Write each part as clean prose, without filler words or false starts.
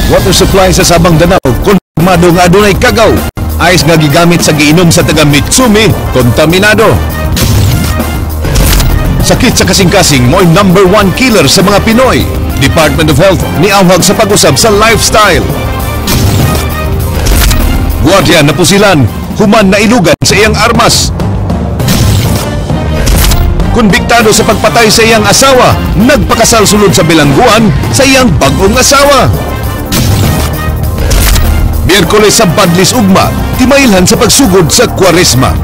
Water supply sa Sabang, Danao, konfirmado nga adunay kagaw. Ice nga gigamit sa giinom sa taga Mitsumi, kontaminado. Sakit sa kasing-kasing mo'y number one killer sa mga Pinoy. Department of Health niawhag sa pag-usab sa lifestyle. Guardia napusilan, human nailugan sa iyang armas. Konbiktado sa pagpatay sa iyang asawa, nagpakasal sulod sa bilangguan sa iyang bagong asawa. Miyerkules sa Badlis Ugma, timailhan sa pagsugod sa Kwaresma.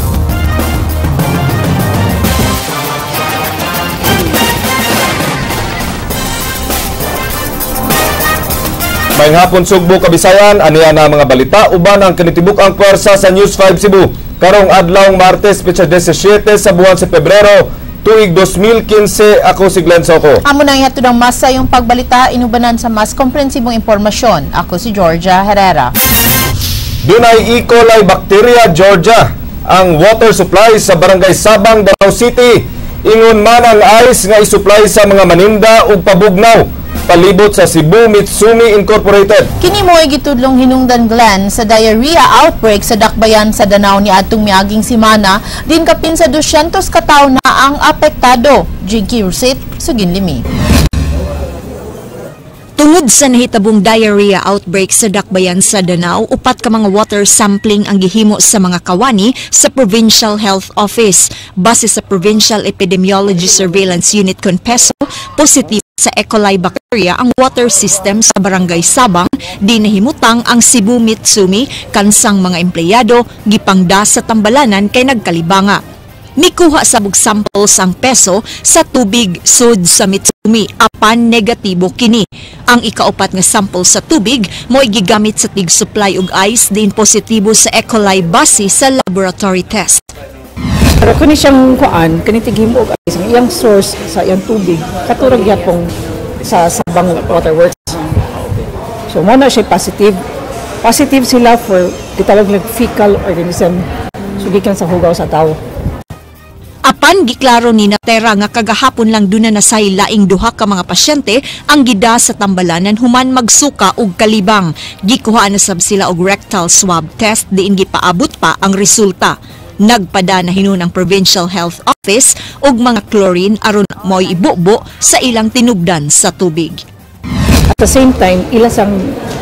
Maayong hapon, Sugbo, Kabisayan, aniya na mga balita uban ang kinitibuk ang pwersa sa News 5 Cebu. Karong adlaw Martes, petsa 17 sa buwan sa Pebrero, tuig 2015, ako si Glenn Soco. Amo nang ihatod ang mas sayong pagbalita inubanan sa mas komprehensibong impormasyon. Ako si Georgia Herrera. Dunay E. coli bacteria, Georgia, ang water supply sa Barangay Sabang, Davao City. Ingon man ang ice nga isupply sa mga maninda ug pabugnaw palibot sa Cebu Mitsumi Incorporated. Kini mo'y gitudlong hinungdan, Glenn, sa diarrhea outbreak sa Dakbayan sa Danao ni atong miaging simana din kapin sa 200 ka tawo na ang apektado. Jinky Rusit, Suginlimi. Tungod sa nahitabong diarrhea outbreak sa Dakbayan sa Danao, upat ka mga water sampling ang gihimo sa mga kawani sa Provincial Health Office. Base sa Provincial Epidemiology Surveillance Unit Conpeso, positibo sa E. coli bacteria ang water system sa Barangay Sabang, di nahimutang ang Cebu Mitsumi kansang mga empleyado gipangda sa tambalanan kay nagkalibanga. Mikuha sa og samples ang peso sa tubig sud sa Mitsumi apan negatibo kini. Ang ikaupat nga sample sa tubig mo'y gigamit sa tig supply og ice din positibo sa E. coli base sa laboratory test. Pero kani siyang kuan, kani tighimo og ice, ang iyang source sa iyang tubig katurag gyapon sa Sabang Waterworks. So mo na siya positive. Positive sila for gitawag nila fecal organism. So gikan sa hugaw sa tawo. Apan giklaro ni Natera nga kagahapon lang duna na say laing duha ka mga pasyente ang gida sa tambalanan human magsuka og kalibang. Gikuhaan na sab sila og rectal swab test diin gipaabot pa ang resulta. Nagpada na hinuon ang Provincial Health Office og mga chlorine aron mo'y ibubo sa ilang tinubdan sa tubig. At the same time, ila sang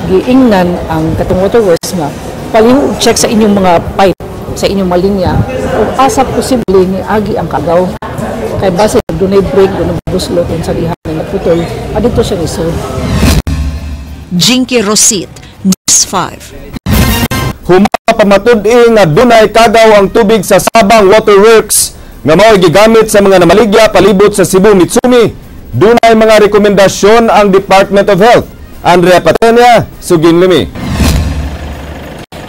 giingnan ang katong waterworks nga palihog check sa inyong mga pipe, sa inyong mga linya, ug asa posible ni agi ang kagaw. Kay base dunay break, dunay buslot sa diha nga naputol, adito siya ni sud. Jinky Rosit, News 5. Humapamatud-i nga dunay kagaw ang tubig sa Sabang Waterworks nga mao'y gigamit sa mga namaligya palibot sa Cebu Mitsumi. Dunay mga rekomendasyon ang Department of Health. Andrea Patenia, Suginlimi.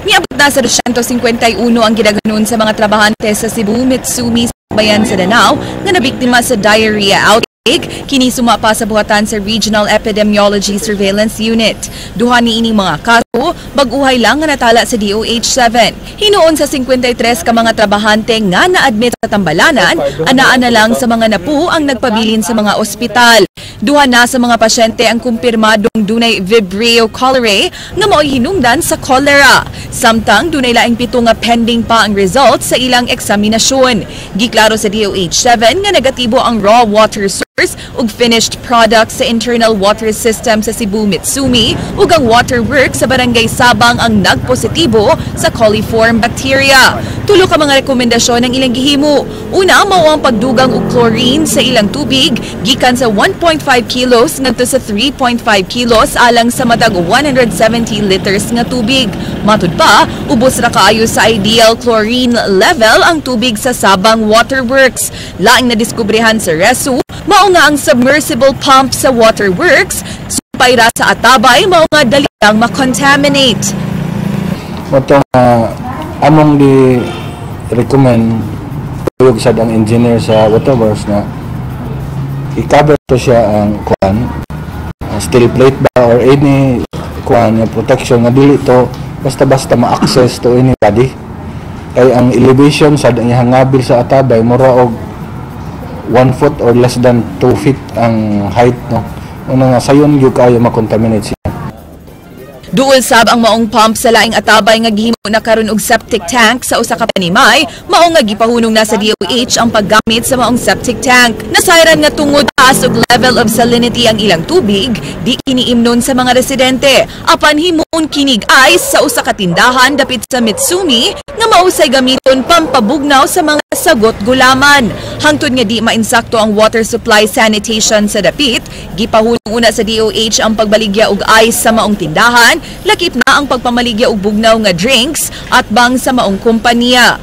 Miabot na sa 251 ang gidaghanon sa mga trabahante sa Cebu Mitsumi Bayan sa Danao nga nabiktima sa diarrhea outbreak. Kini suma pa sa buhatan sa Regional Epidemiology Surveillance Unit. Duha ni ining mga kaso, bag-uhay lang nga natala sa DOH 7. Hinuon sa 53 ka mga trabahante nga na-admit sa tambalanan, anaa na lang sa mga napu ang nagpabilin sa mga ospital. Duha na sa mga pasyente ang kumpirmadong dunay Vibrio cholerae nga mao'y hinungdan sa cholera. Samtang dunay laing 7 nga pending pa ang results sa ilang eksaminasyon. Giklaro sa DOH 7 nga negatibo ang raw water source ug finished products sa internal water system sa Cebu Mitsumi ug ang waterworks sa Barangay Sabang ang nagpositibo sa coliform bacteria. Tulo ka mga rekomendasyon ang ilang gihimo. Una, mao ang pagdugang og chlorine sa ilang tubig gikan sa 1.5 kilos ngadto sa 3.5 kilos alang sa matag 170 liters nga tubig. Matud pa, ubos ra kaayo sa ideal chlorine level ang tubig sa Sabang Waterworks. Laing nadiskubrehan sa RESU, mao nga ang submersible pump sa waterworks sumpay ra sa atabay, mao nga dali lang makontaminate. Motong among di recommend tuyog sad ang engineer sa waterworks na i-cover to siya ang kuan, steel plate ba or any kuan nga protection nga dili to basta-basta ma-access to anybody. Kay ang elevation sad ang ihangabil sa atabay mura og 1 foot or less than 2 feet ang height, no. Una nga sayon gyud kaayo ma-contaminate siya. Duol sab ang maong pump sa laing atabay nga gihimo na karon og septic tank sa usa ka panimay, mao nga gipahunong na sa DOH ang paggamit sa maong septic tank. Nasayran nga tungod taas og level of salinity ang ilang tubig, di kini imnon sa mga residente. Apan himuon kinig ice sa usa ka tindahan dapit sa Mitsumi nga mausay gamiton pampabugnaw sa mga sagot gulaman. Hangtod nga di mainsakto ang water supply sanitation sa dapit, gipahunong una sa DOH ang pagbaligya og ice sa maong tindahan, lakip na ang pagpamaligya og bugnaw nga drinks at bang sa maong kompanya.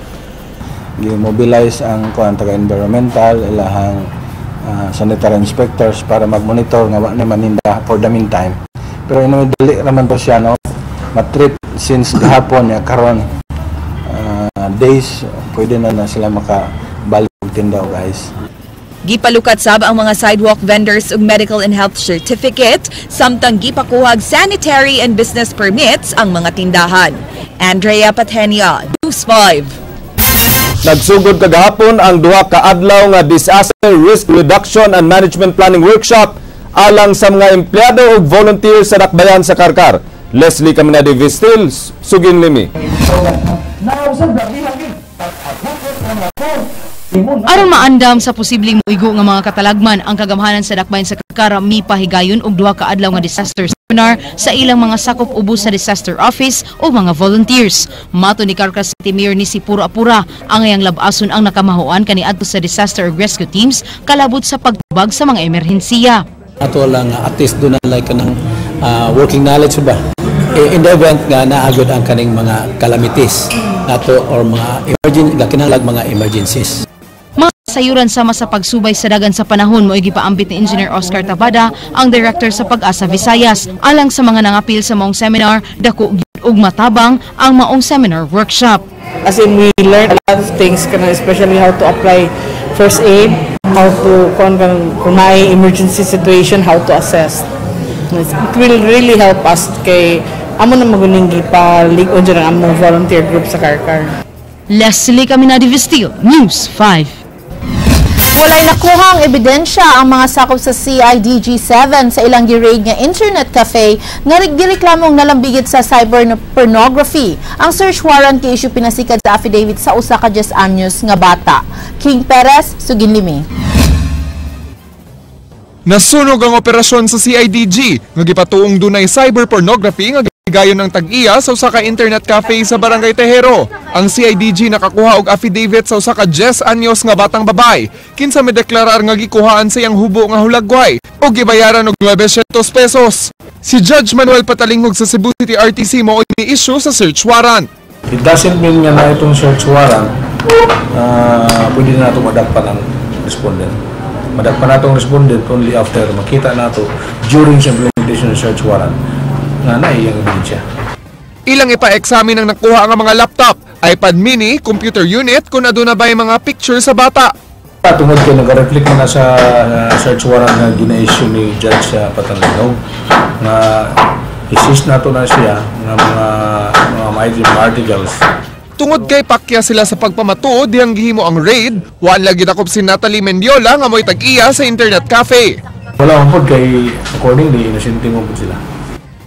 Gi-mobilize ang kuan taga environmental, ilahang sanitary inspectors para mag-monitor nga wa na maninda for the meantime. Pero anyway, dali raman to siya, no, matreat since gahapon ya karon days pwede na na sila makabalik og tinda og ice. Gipalukat sab ang mga sidewalk vendors og medical and health certificate samtang gipakuhag sanitary and business permits ang mga tindahan. Andrea Patenia, News 5. Nagsugod kagahapon ang duha ka adlaw nga Disaster Risk Reduction and Management Planning Workshop alang sa mga empleyado ug volunteer sa Dakbayan sa Carcar. Leslie Caminade Vistil, sugin limi. Aron maandam sa posibleng moigo nga mga katalagman, ang kagamhanan sa Dakbayan sa Carcar mipahigayon og duha ka adlaw nga disaster seminar sa ilang mga sakop ubos sa disaster office o mga volunteers. Mato ni Carcar City Mayor ni si Puro Apura, ang ngayang labason ang nakamahuan kaniadto sa disaster rescue teams kalabot sa pagtubag sa mga emerhensiya. Ato lang at least doon na like kanang working knowledge ba in the event nga naagod ang kaning mga calamities nato or mga emergency kinahanglan mga emergencies. Mga sayuran sama sa pagsubay sa dagan sa panahon mo'y gipaambit ni Engineer Oscar Tabada, ang director sa Pag-asa Visayas. Alang sa mga nangapil sa maong seminar, dako og matabang ang maong seminar workshop. As in, we learn a lot of things, especially how to apply first aid, how to, kung may emergency situation, how to assess. It will really help us kay amo na maguning gipalig-on dyan ang among volunteer group sa Carcar. Leslie Caminade Vistil, News 5. Walay nakuhang ebidensya ang mga sakop sa CIDG-7 sa ilang gi-raid nga internet cafe nga gireklamong nalambigit sa cyber pornography. Ang search warrant gi-issue pinasikad sa affidavit sa usa ka 10 anyos nga bata. King Perez, sugin limi. Nasunog ang operasyon sa CIDG nga gipatuong dunay cyber pornography nga gigayon ng tag-iya sa usa ka internet cafe sa Barangay Tejero. Ang CIDG nakakuha og affidavit sa usa ka 10 anyos nga batang babay kinsa mideklarar nga gikuhaan sa iyang hubo nga hulagway ug gibayaran og 900 pesos. Si Judge Manuel Patalinghog sa Cebu City RTC mao ni-issue sa search warrant. It doesn't mean nga na itong search warrant pwede na nato madakpan ang respondent. Madakpan nato ang respondent only after makita nato during sa implementation ng search warrant nga na iyang ebidensya. Ilang ipa-examine ang nakuha ang mga laptop, iPad mini, computer unit kung aduna bay mga picture sa bata. Tungod kay nag-reflect na sa search warrant nga gina-issue ni Judge Patalinghog nga i-seize nato na siya nga mga articles. Tungod kay pakya sila sa pagpamatuod dihang gihimo ang raid, waan lagi dakop si Natalie Mendiola nga mo'y tag-iya sa internet cafe. Wala man pod kay accordingly inosente mo pod sila.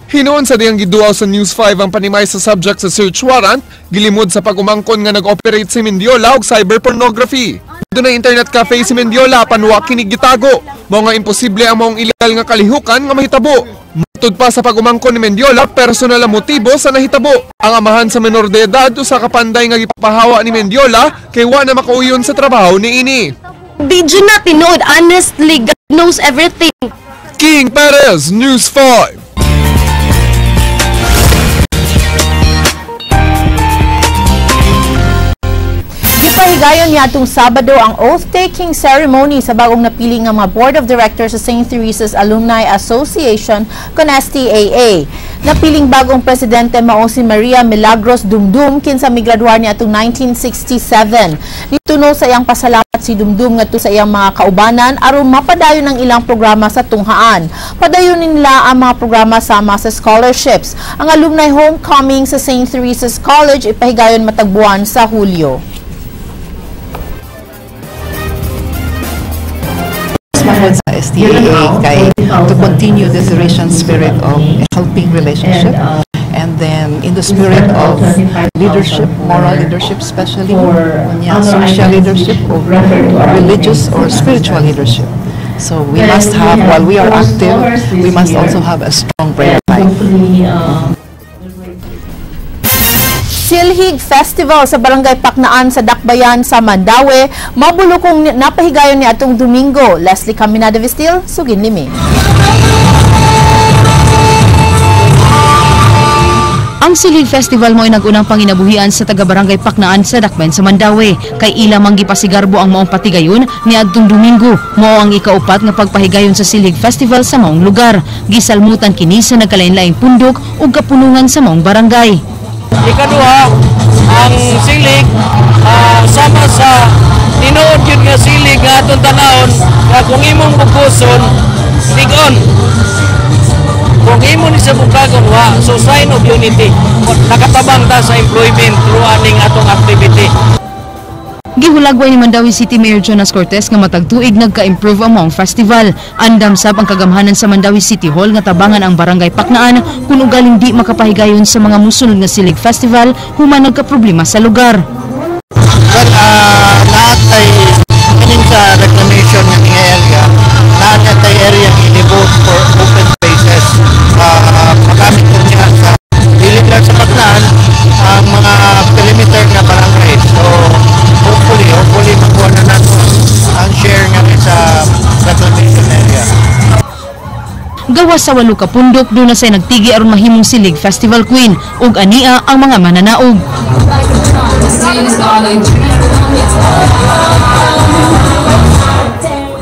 Hinuon sa diyang giduaw sa News 5 ang panimay sa subject sa search warrant, gilimod sa pag-umangkon nga nag-operate si Mendiola og cyber pornography. Dunay internet cafe si Mendiola panwa kini gitago. Mao nga imposible ang maong illegal nga kalihukan nga mahitabo. Matud pa sa pag-umangkon ni Mendiola, personal ang motibo sa nahitabo. Ang amahan sa menor de edad usa ka panday nga gipapahawa ni Mendiola kay wa na makauyon sa trabaho niini. Video na tinuod, honestly, God knows everything. King Perez, News 5. Gipahigayon niya atong Sabado ang oath-taking ceremony sa bagong napili nga mga Board of Directors sa St. Teresa's Alumni Association kon STAA. Napiling bagong presidente mao si Maria Milagros Dumdum kinsa migraduar niya atong 1967. Nituno sa iyang pasalamat si Dumdum ngadto sa iyang mga kaubanan aron mapadayon ang ilang programa sa tunghaan. Padayonin nila ang mga programa sama sa scholarships. Ang alumni homecoming sa St. Teresa's College ipahigayon matagbuan sa Hulyo. Sa STAA kay to continue the Theresian spirit of helping relationship. And then in the spirit of leadership, moral leadership especially, social leadership, or religious or spiritual leadership. So we must have, while we are active, we must also have a strong prayer life. Silhig Festival sa Barangay Paknaan sa Dakbayan sa Mandaue, mabulukong napahigayon ni atong Domingo. Leslie Caminada Vistil, sugin limi. Ang Silhig Festival mo ay nagunang panginabuhian sa taga-barangay Paknaan sa Dakbayan sa Mandaue. Kay ila mang gipasigarbo ang maong patigayon ni adtong Domingo. Mao ang ikaupat nga pagpahigayon sa Silhig Festival sa maong lugar. Gisalmutan kini sa nagkalain-laing pundok ug kapunungan sa maong barangay. Ikaduha, ang silig sama sa tinuod yun nga silig nga atong tanawon nga kung imong bukuson, ligon. Kung imo ni sa bukagon, wa, so sign of unity. Nakatabang ta sa employment through aning atong activity. Gihulagway ni Mandaue City Mayor Jonas Cortez nga matag tuig nagka-improve ang maong festival. Andam sab ang kagamhanan sa Mandaue City Hall nga tabangan ang Barangay Paknaan kung ugaling di makapahigayon sa mga musunod nga Silig Festival human nagka-problema sa lugar. Well, lahat ay kining sa reclamation ng area, lahat ay area i-devote for open spaces. Magamit po niya sa dili lang sa Paknaan ang mga perimeter nga barangay. So, hopefully makuha na nato ang share nga sa reclamation area. Gawa sa 8 ka pundok, doon na say nagtigi aron mahimong Silig Festival Queen ug ania ang mga mananaog.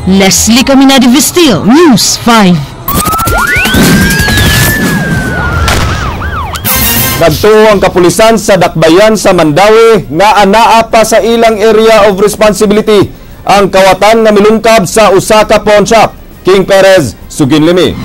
Leslie Caminada Vistil, News 5. Nagtuo ang kapulisan sa Dakbayan sa Mandaue nga anaa pa sa ilang area of responsibility ang kawatan nga milungkab sa usa ka pawn shop. King Perez, sugin limi.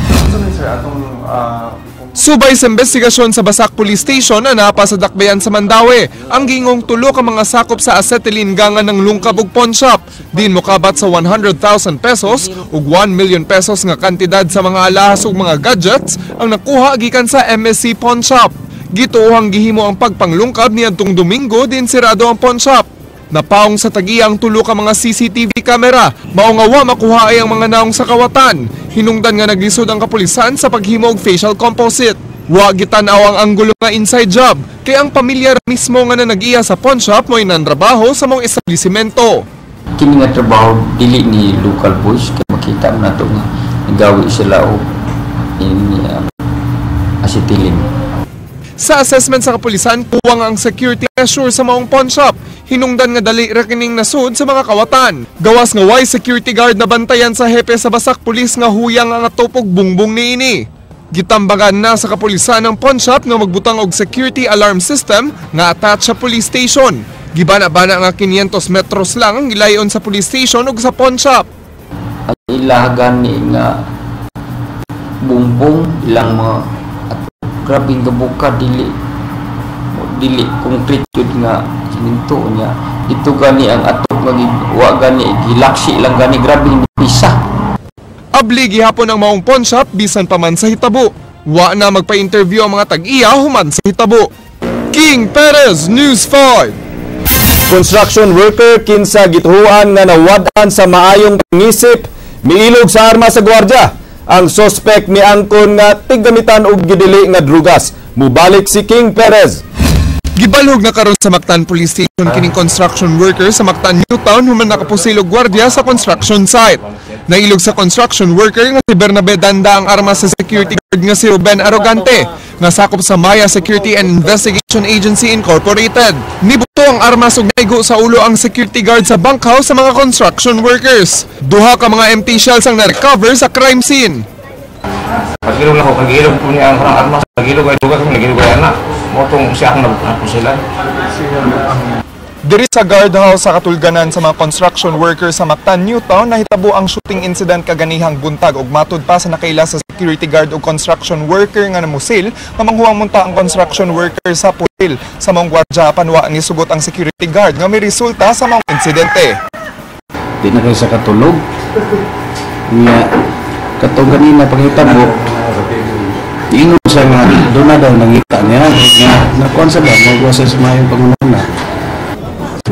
Subay sa investigasyon sa Basak Police Station anaa pa sa Dakbayan sa Mandaue ang gingong tulo ka mga sakop sa acetylene gangan ng lungkab ug pawn shop din mokabat sa 100,000 pesos ug 1 million pesos nga kantidad sa mga alahas ug mga gadgets ang nakuha gikan sa MSC pawn shop. Gituohang gihimo ang pagpanglungkab niadtong Domingo din sirado ang pawn shop. Napaong sa tagiya ang tulo ka mga CCTV camera, mao nga wa makuha ay ang mga naong sa kawatan. Hinungdan nga naglisod ang kapulisan sa paghimo og facial composite. Wa gitan-aw ang anggulo nga inside job, kay ang pamilya mismo nga nag-iya sa pawn shop mo'y nantrabaho sa mong establishmento. Kini nga trabaho dili ni local boys kay makita man nato nga nagawi sila og acetylene. Sa assessment sa kapulisan, kuwang ang security measure sa maong pawn shop. Hinungdan nga dali ra kining nasud sa mga kawatan. Gawas nga way security guard na bantayan sa hepe sa Basak Police nga huyang ang atop og bungbong niini. Gitambagan na sa kapulisan ang pawn shop nga magbutang og security alarm system nga attach sa police station. Gibana-bana nga 500 metros lang ang gilayon sa police station ug sa pawn shop. Ilahagan ni nga bungbong ilang mga grabing gabuka dili concrete yun nga siminto niya dito gani ang atop nga wa gani gilaksi lang gani grabing pisa. Abli gihapon ang maong pawn shop bisan pa man sa hitabo. Wa na magpa-interview ang mga tag-iya human sa hitabo. King Perez, News 5. Construction worker kinsa gituhuan nga nawad-an sa maayong pangisip miilog sa arma sa gwardiya. Ang sospek miangkon nga tiggamitan og gidili nga drugas. Mubalik si King Perez. Gibalhog na karon sa Mactan Police Station kining construction worker sa Mactan Newtown human nakapusil og gwardiya sa construction site. Nailog sa construction worker nga si Bernabe Danda ang arma sa security guard nga si Ruben Arrogante nga sakop sa Maya Security and Investigation Agency Incorporated. Nibuto ang armas ug naigo sa ulo ang security guard sa bunkhouse sa mga construction workers. Duha ka mga empty shells ang na-recover sa crime scene. Pagilog lang ko, pagilog po niya ang armas, pagilog ay dugas, pagilog ay anak. Motong siya akong napusilan. Diri sa guardhouse sa katulganan sa mga construction workers sa Mactan Newtown nahitabo ang shooting incident kaganihang buntag ug matud pa sa nakaila sa security guard ug construction worker nga namusil mamanghuang munta ang construction worker sa pusil sa maong gwardya apan wa nisugot ang security guard nga may resulta sa maong insidente. Di na kayo sa katulog. Nga katong kanina paghitabo ingon sa siya nga doon na daw nangita niya nga nakuan sa ba magwa sa mayong panguna.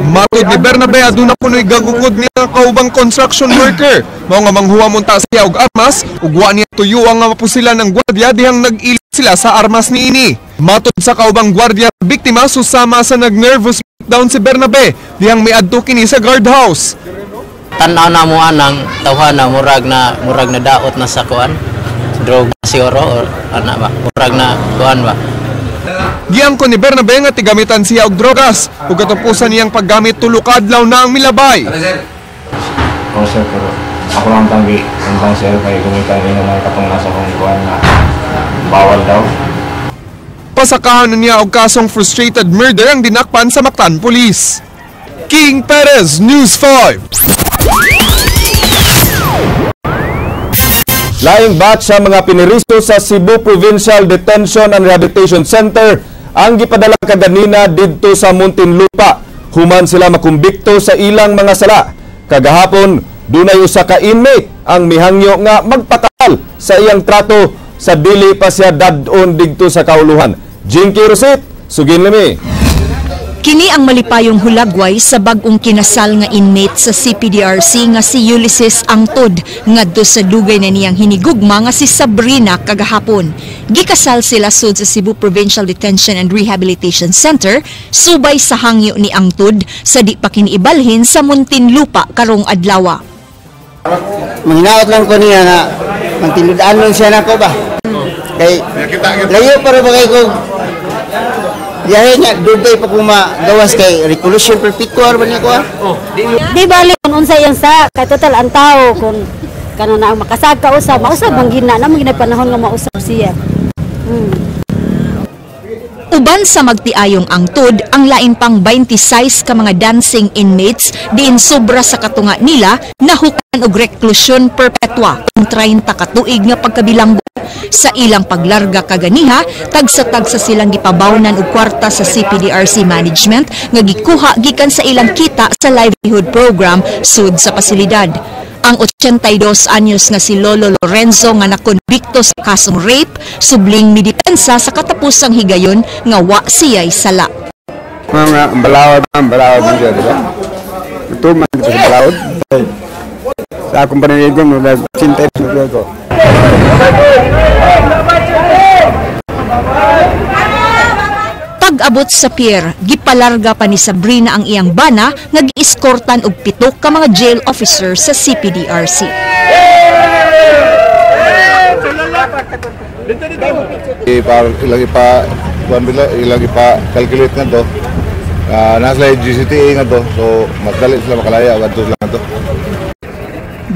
Matod ni Bernabe, aduna kuno'y gagukod niya kaubang construction worker. Mao nga manghuwa munta siya og armas ug wa niya tuyo ang mapusilan ng gwardiya dihang nag-ilit sila sa armas niini. Matod sa kaubang gwardiya, biktima susama sa nag-nervous breakdown si Bernabe dihang miadto kini sa guardhouse. Tan-aw na mo anang tawhana murag na daot na sa kuan. Droga siguro or ana ba? Murag na kuan ba? Giangkon ni Bernabe nga tigamitan siya og drogas ug katapusan niyang paggamit tulo ka adlaw na ang milabay. Oh sir, pero ako lang tanggi, ang sir kay gumikan niya ng katong nasa kong kuan na bawal daw. Pasakahan na niya og kasong frustrated murder ang dinakpan sa Mactan Police. King Perez, News 5. Laing batch sa mga piniriso sa Cebu Provincial Detention and Rehabilitation Center ang gipadala kaganina didto sa Muntinlupa. Human sila makumbikto sa ilang mga sala. Kagahapon, dunay usa ka inmate ang mihangyo nga magpakal sa iyang trato sa dili pa siya dad-on didto sa kauluhan. Jinky Rosit, sugin lami. Kini ang malipayong hulagway sa bag-ong kinasal nga inmate sa CPDRC nga si Ulysses Angtod ngadto sa dugay na niyang hinigugma nga si Sabrina kagahapon. Gikasal sila sud sa Cebu Provincial Detention and Rehabilitation Center subay sa hangyo ni Angtod sa di pa kiniibalhin sa Muntinlupa karong adlaw. Manghinaot lang ko niya nga magtinud-anon siya nako ba. Kay layo para ba kay kog biyahe niya, dugay pa kung magawas kay reclusion perpetual ba niya ko? Di bali kung unsa iyang sa, kay total ang tao kung kano na ang makasag ka usab, mausab ang gina na mga panahon nga mausab siya. Uban sa magtiayong angtod, ang lain pang 26 ka mga dancing inmates diin sobra sa katunga nila nahukan og reclusion perpetua, ang 30 ka tuig nga pagkabilanggo. Sa ilang paglarga kaganiha, tagsa-tagsa silang gipabawnan og kwarta sa CPDRC management nga gikuha gikan sa ilang kita sa livelihood program sud sa pasilidad. Ang 82 anyos nga si Lolo Lorenzo nga nakonbikto sa kasong rape, subling midepensa sa katapusang higayon nga wa siya'y sala. Mga balawad, balawad man siya, diba? Tuman dito sa balawad. Sa akong paninigon, nag-sintay sa ko. Pag-abot sa pier, gipalarga pa ni Sabrina ang iyang bana nga giiskortan og 7 ka mga jail officer sa CPDRC. Ilang ipa-calculate nga to. Nasa GCTA nga to, so mas dali sila makalaya adto sila nga to.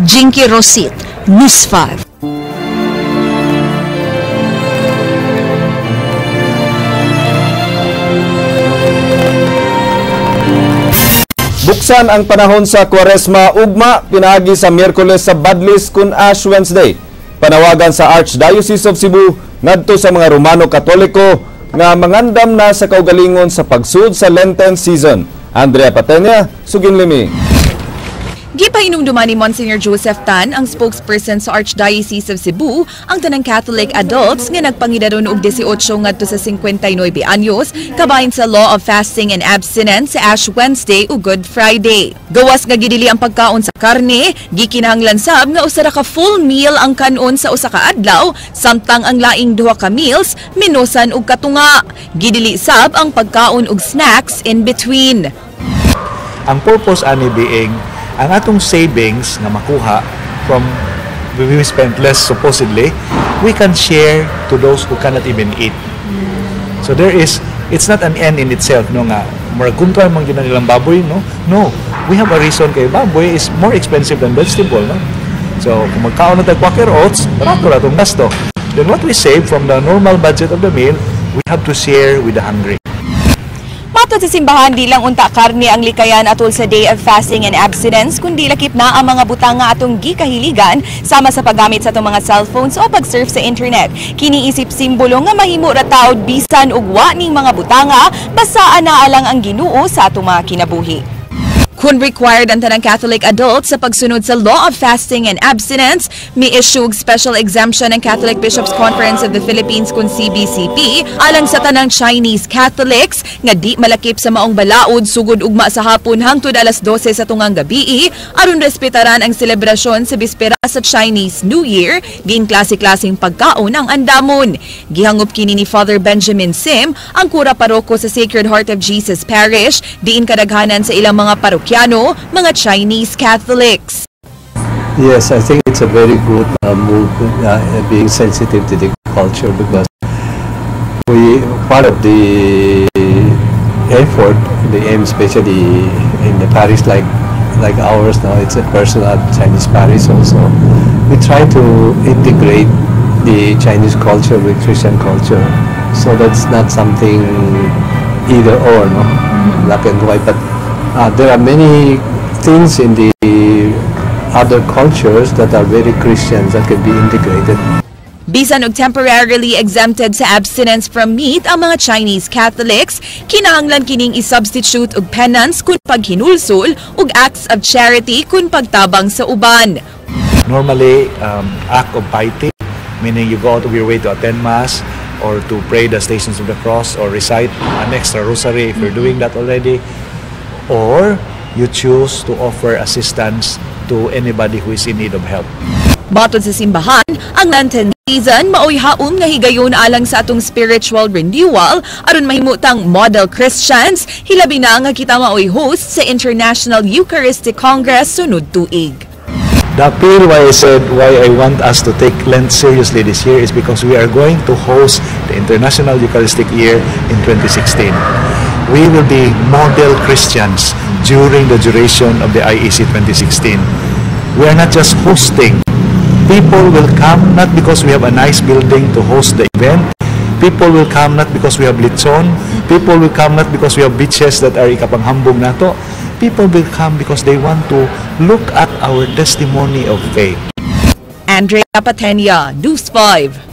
Jinky Rosit, News 5. Buksan ang panahon sa Kwaresma ugma pinaagi sa Miyerkules sa Badlis kun Ash Wednesday. Panawagan sa Archdiocese of Cebu ngadto sa mga Romano Katoliko nga mangandam na sa kaugalingon sa pagsud sa Lenten season. Andrea Patenya, sugin limi. Gipahinumduman ni Monsignor Joseph Tan, ang spokesperson sa Archdiocese of Cebu, ang tanang Catholic adults nga nagpangidaron og 18 ngadto sa 59 anyos kabahin sa Law of Fasting and Abstinence sa Ash Wednesday ug Good Friday. Gawas nga gidili ang pagkaon sa karne, gikinahanglan sab nga usa ra ka full meal ang kanon sa usa ka adlaw, samtang ang laing duha ka meals minusan og katunga. Gidili sab ang pagkaon og snacks in between. Ang purpose ani being ang atong savings nga makuha from we spend less supposedly, we can share to those who cannot even eat. So there is, it's not an end in itself, no nga, murag kontra man gyud nilang baboy, no? No, we have a reason kay baboy is more expensive than vegetable, no? So kung magkaon na tag Quaker Oats, barato ra tong gasto. Then what we save from the normal budget of the meal, we have to share with the hungry. Matod sa simbahan, di lang unta karne ang likayan atol sa Day of Fasting and Abstinence, kundi lakip na ang mga butang nga atong gikahiligan sama sa paggamit sa atong mga cellphones o pag-surf sa internet. Kiniisip simbolo nga mahimo ra taod bisan og wa ning mga butanga, basta anaa lang ang Ginoo sa atong mga kinabuhi. Kung required ang tanang Catholic adults sa pagsunod sa law of fasting and abstinence, may issue og special exemption ang Catholic Bishops Conference of the Philippines kun CBCP alang sa tanang Chinese Catholics nga di malakip sa maong balaod sugod ugma sa hapon hangtod alas 12 sa tungang gabi aron respetaran ang selebrasyon sa bispera sa Chinese New Year, diin klase-klaseng pagkaon ang andamon. Gihangop kini ni Father Benjamin Sim, ang kura paroko sa Sacred Heart of Jesus Parish, diin kadaghanan sa ilang mga parokyano, mga Chinese Catholics. Yes, I think it's a very good move, being sensitive to the culture, because we part of the effort, the aim, especially in the parish like ours now, it's a personal Chinese parish also. We try to integrate the Chinese culture with Christian culture, so that's not something either or, no, black and white. But there are many things in the other cultures that are very Christian that can be integrated. Bisan og temporarily exempted sa abstinence from meat ang mga Chinese Catholics, kinahanglan kining i-substitute og penance kun paghinulsol ug acts of charity kun pagtabang sa uban. Normally, act of piety, meaning you go out of your way to attend Mass or to pray the Stations of the Cross or recite an extra rosary if you're doing that already, or you choose to offer assistance to anybody who is in need of help. Matod sa simbahan, ang Lenten season maoy haom nga higayon alang sa atong spiritual renewal aron mahimutang model Christians, hilabi na nga kita maoy host sa International Eucharistic Congress sunod tuig. The appeal why I said why I want us to take Lent seriously this year is because we are going to host the International Eucharistic Year in 2016. We will be model Christians during the duration of the IEC 2016. We are not just hosting. People will come not because we have a nice building to host the event. People will come not because we have lechon. People will come not because we have beaches that are ikapanghambog nato. People will come because they want to look at our testimony of faith. Andrea Patenia, News 5.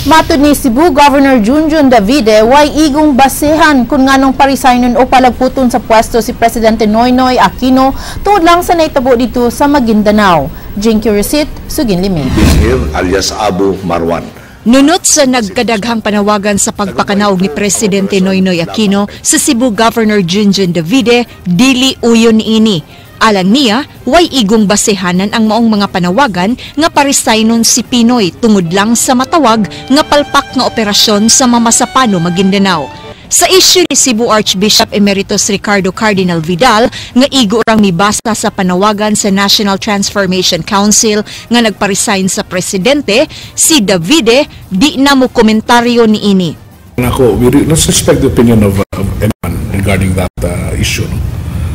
Matod ni Cebu Governor Junjun Davide, way igong basehan kung nganong paresignon o palagputon sa pwesto si Presidente Noynoy Aquino tungod lang sa naitabo dito sa Maguindanao. Jinky Recit, Sugin Limi. Here, alias Abu Marwan. Nunot sa nagkadaghang panawagan sa pagpakanaog ni Presidente Noynoy Aquino sa Cebu Governor Junjun Davide, dili uyon ini. Alang niya, way igong basehanan ang maong mga panawagan nga paresignon si Pinoy tungod lang sa matawag nga palpak nga operasyon sa Mamasapano, Maguindanao. Sa issue ni Cebu Archbishop Emeritus Ricardo Cardinal Vidal nga igo rang mibasa sa panawagan sa National Transformation Council nga nagparesign sa presidente, si Davide di na mo komentaryo niini. Ako, we let's respect the opinion of anyone regarding that issue. No?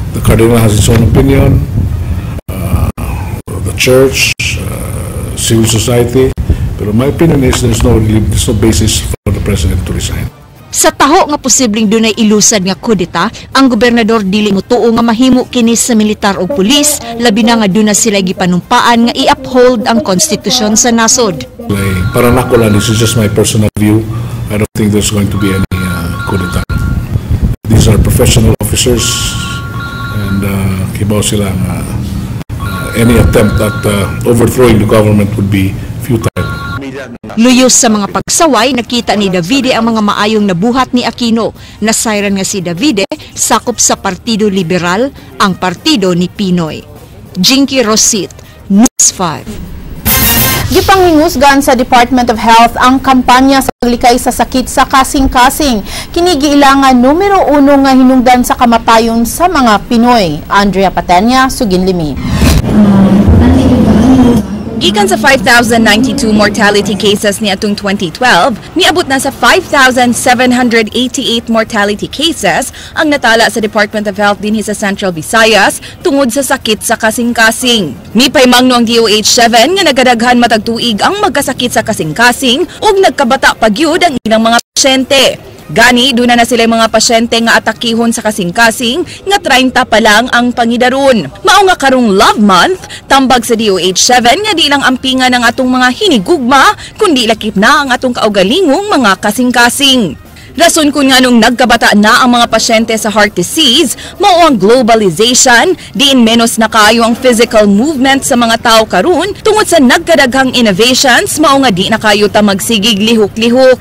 The Cardinal has his own opinion, the church, civil society, pero my opinion is there's no basis for the president to resign. Sa taho nga posibleng dunay ilusad nga kudeta, ang gobernador dili motuo nga mahimo kini sa militar o pulis, labi na nga duna sila gipanumpaan nga i-uphold ang konstitusyon sa nasod. Like, para nako lang, this is just my personal view. I don't think there's going to be any coup d'etat. These are professional officers and kibaw sila nga any attempt at overthrowing the government would be futile. Luyos sa mga pagsaway, nakita ni Davide ang mga maayong nabuhat ni Aquino. Nasayran nga si Davide, sakop sa Partido Liberal, ang partido ni Pinoy. Jinky Rosit, News 5. Gipanghingusgan sa Department of Health ang kampanya sa paglikay sa sakit sa kasing-kasing. Kini giilangan numero 1 nga hinungdan sa kamatayon sa mga Pinoy. Andrea Patenia, Sugin Limi. Gikan sa 5,092 mortality cases ni atong 2012, niabot na sa 5,788 mortality cases ang natala sa Department of Health dinhi sa Central Visayas tungod sa sakit sa kasing-kasing. Mipaymangno ang DOH-7 nga nagadaghan matag tuig ang magkasakit sa kasing-kasing ug nagkabata pa gyud ang ilang mga pasyente. Gani, duna na sila mga pasyente nga atakihon sa kasing-kasing nga 30 pa lang ang pangidaron. Mao nga karong Love Month, tambag sa DOH-7 nga di lang ampingan ang atong mga hinigugma, kundi lakip na ang atong kaugalingong mga kasing-kasing. Rason kung nganong nagkabata na ang mga pasyente sa heart disease, mao ang globalization, diin menos na kaayo ang physical movement sa mga tao karon tungod sa nagkadaghang innovations, mao nga di na kayo ta magsigig lihok-lihok.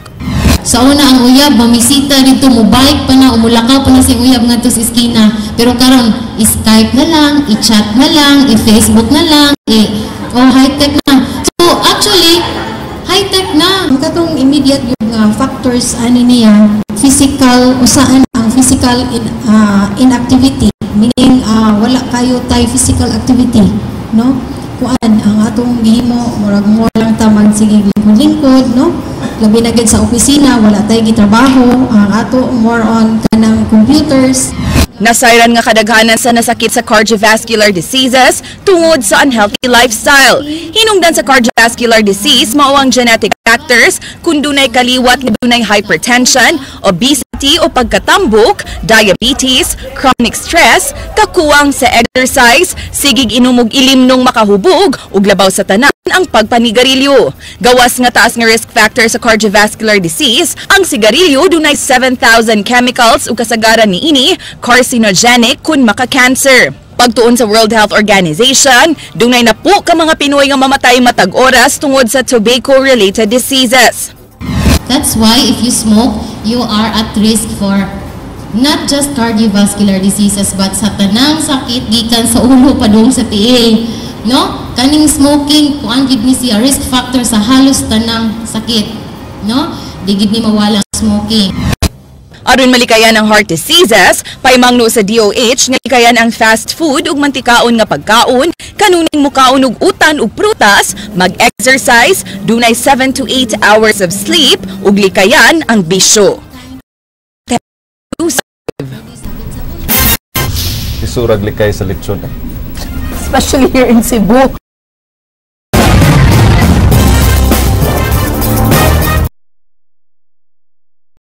Sa una ang uyab, mamisita dito, mo bike pa na, umulakaw pa na si uyab ngadto sa iskina. Pero karon i-Skype na lang, i-chat na lang, i-Facebook na lang, oh, high-tech na. So actually, high-tech na. Ang katong immediate yung factors ani niya, physical, usaan ang physical inactivity, meaning wala kayo tay physical activity, no? Kuan ang atong gihimo, murag more lang ta magsigig lingkod-lingkod, no? Labi na gid sa opisina, wala tay gitrabaho, ang ato more on kanang computers. Nasayran nga kadaghanan sa nasakit sa cardiovascular diseases tungod sa unhealthy lifestyle. Hinungdan sa cardiovascular disease mao ang genetic factors kung dunay kaliwat nga dunay hypertension, obesity o pagkatambok, diabetes, chronic stress, kakuwang sa exercise, sigig inom og ilimnong makahubog ug labaw sa tanan ang pagpanigarilyo. Gawas nga taas nga risk factor sa cardiovascular disease, ang sigarilyo dunay 7,000 chemicals ug kasagaran niini carcinogenic kun maka-cancer. Pagtuon sa World Health Organization, dunay napo ka mga Pinoy nga mamatay matag oras tungod sa tobacco-related diseases. That's why if you smoke, you are at risk for not just cardiovascular diseases but sa tanang sakit gikan sa ulo padung sa tiil, no? Kaning smoking, kuan gid ni siya, risk factor sa halos tanang sakit, no? Di gid ni mawala ang smoking. Aron malikayan ang heart diseases, paimangno sa DOH nga likayan ang fast food ug mantikaon nga pagkaon, kanuning mukaon og utan ug prutas, mag-exercise, dunay 7 to 8 hours of sleep ug likayan ang bisyo. Isurag likay sa lechon. Especially here in Cebu.